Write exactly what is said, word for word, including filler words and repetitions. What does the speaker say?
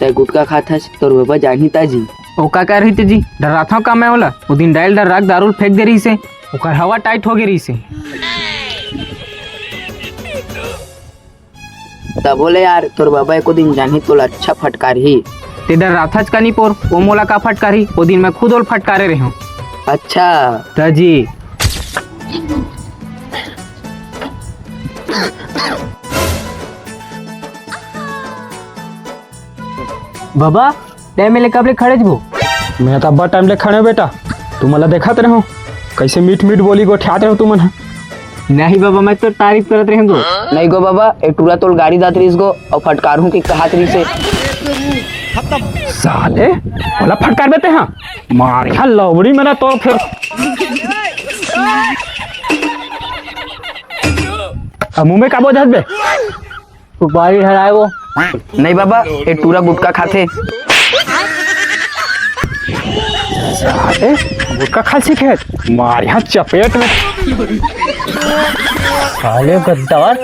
तै गुटखा खाथस, तोर बाबा जानही ता जी। ओ का कर रही ते जी, डराथव का मैं ओला? ओ दिन डाइल डर राख दारू ल फेंक दे रही से, ओकर हवा टाइट हो गई रही से। तब बोले यार, तोर बाबा एको दिन जानही तोला अच्छा फटकारही। ते डराथच का नी पोर, ओ मोला का फटकारही? ओ दिन मैं खुद ओल फटकारे रहे हूँ। अच्छा। त जी। बाबा, टाइम ले कब ले खड़े हो? मैं तो अब्बड़ टाइम ले खड़े हो बेटा, तुमन ला देखत रहो, कैसे मीठ मीठ बोली गोठियात रहो तुमन ह। नहीं बाबा, मैं तो तारीफ करत रहे गो। नहीं गो बाबा, ए टूरा तोल गाड़ी दात रहीस गो, और फटकारहूँ की कहात रहीस हे। साले, बोला फटकार बेटे हाँ, मार यहाँ लौड़ी मेरा तो फिर। अब मुंह में का बोझत बे? सुपारी हराए वो। नहीं बाबा, ये टूरा गुटखा खाथे। साले, गुटखा खा सीखे? मार यहाँ चपेट में। साले गद्दार।